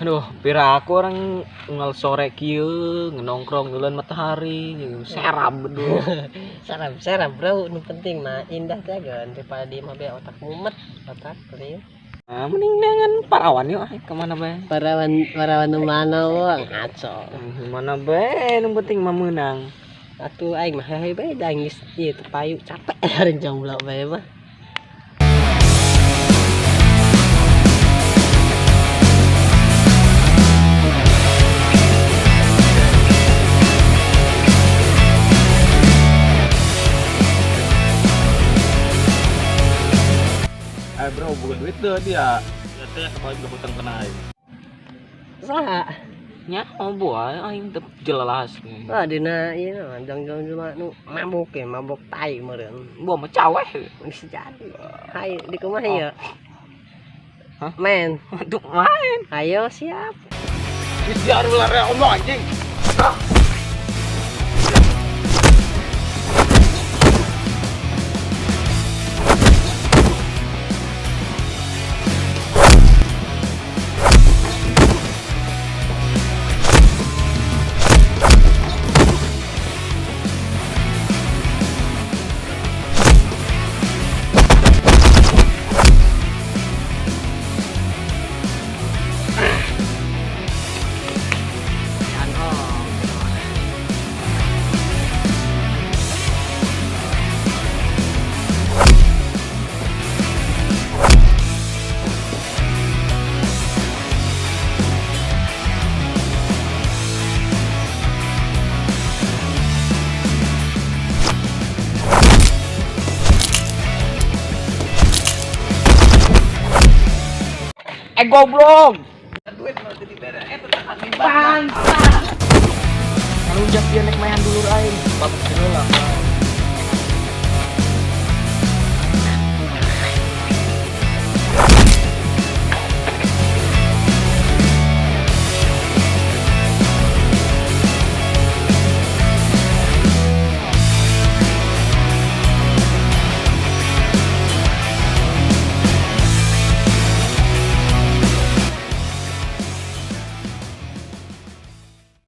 Aduh, pira aku orang ngal sore kieu nongkrong duluan matahari, seram betul. Seram, seram bro, nu penting mah indah teh gan daripada di mah otak mumet, otak kriu. Nah, mending dengan parawan yuk, ay, kemana bae? Parawan parawan nu mana wah ngaco. Mana bae, nu penting mah meunang. Atuh aing mah hehe bae da geus ieu teu payu capek hari jomblo bae mah. Bro, bukan duit tuh dia. Ya teh kemarin juga hutang kena aing. Saha? Nya oh buah aing teu jelas. Wah dina ieu mah jang-jang cuma nu mabuk ya, mabuk tai meureun. Buah mah caweh. Bisa jadi. Hai, di kumaha ya? Hah? Men, Untuk main. ayo siap. Biar ular ya omong anjing. Goblok. Duit mah teu dibere eta teh akibat. Kalau ujak dia naik main dulur aing. Bapak heula.